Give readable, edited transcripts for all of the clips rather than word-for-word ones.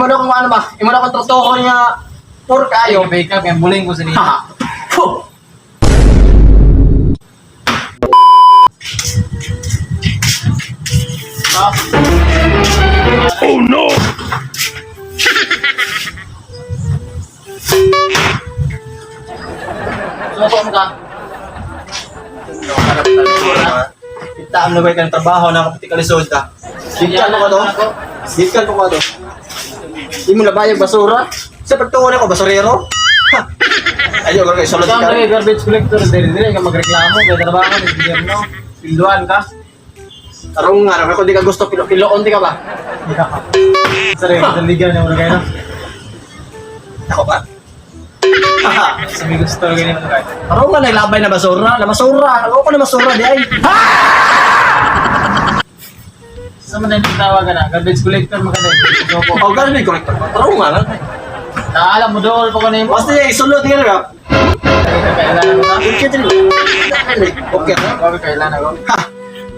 Imo na kung ano ba? Imo na kung totoo nga por kaayo. Ayo, backup yung buling ko sa niya. Ha. Puh. Oh no! Sumuko mo ka. Kita na ba kang trabaho na kapit ka lisod ka? Gikan mo ka to? Gikan mo ka to? Di mo labayag basura? Sa pagtuon ako, basurero? Ha! Ayaw, kay sulod Ikaw ka. ang garbage collector, dili dili ka magreklamo kay trabaho ni gobyerno. Pilduan ka. Tarong nga, kung di ka gusto, kilo-kiloon di ka ba? Sorry, daligan na mo kayo. Ako ba? Ha! Sa may gusto ganyan mo kayo. Tarong nga, naglabay na basura. Na basura. Ako na basura, di ay. Sa man din tawagan na, garbage collector mo ka din. Suko. Oh, ganun yung collector. Tarong nga lang. Naalam mo dool pa ko na mo. Basta yung isulod ka na. Kailangan ko na. Okay na. Bago kailangan ako. Ha!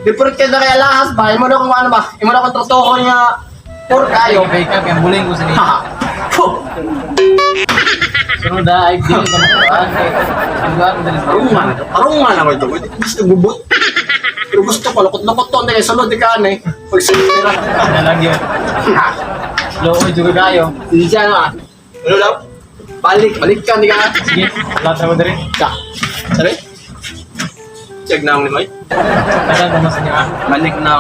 Different kayo na kay alahas ba? Imo na kung ano ba? Imo na kung totoo nga por kaayo. Ayo, backup yung buling ko sa niya. Ha! Puh! Sunod na, ay dili ka makuhaan. Pilduan mo dili. Tarong nga na. Tarong nga na ko ito. Gusto gubot. Pero gusto ko, lukot-lukot to. Hindi kayo sulod, di ka ano eh. Pag sulod nila. Ano lang yun. Looy juga kayo. Hindi siya ano ah. Ano lang? Balik, balik ka, di ka. Sige, lahat na mo diri. Ka. Sabi? Check na ang limay. Tagal mo sa niya. Balik na.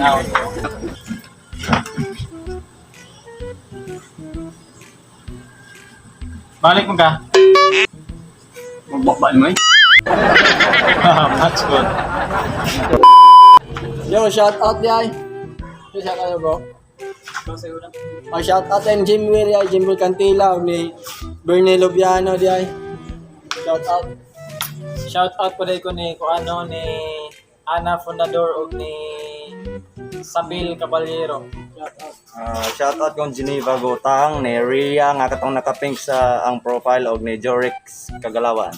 Now. Balik mo ka. Magbakba limay. That's good. Yo, shout out di ay. Yo, shout out bro. Oh, shout out and Jim Weir ay, Jim Weir Cantila og ni Bernie Lobiano di ay. Shout out. Shout out po ko ni kuano ni Ana Fundador og ni Sabil Caballero. Shout out. Ah, shout out kong Geneva Gotang ni Ria nga katong nakapink sa ang profile og ni Jorix Kagalawan.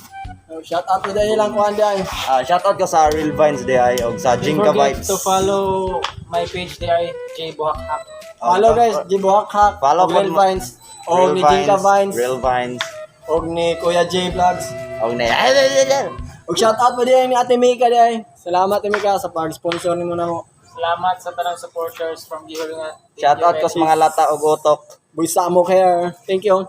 Oh, shout out to dahil lang kuan di ay. Ah, shout out ko sa Real Vines di ay og sa Don't Jinka forget Vibes. to follow my page di ay J Buhakhak. Follow guys, Jim Buhakhak, Follow og Real ko- Vines, og Real ni Jinka Vines, Real Vines og ni Kuya J Vlogs. og ni Og shout out mo di ay ni Ate Mika di ay. Salamat Ate Mika sa pag-sponsor nimo namo. Salamat sa tanang supporters from Gihulungan. Shout out ko sa mga lata og utok. Buy sa mo care. Thank you.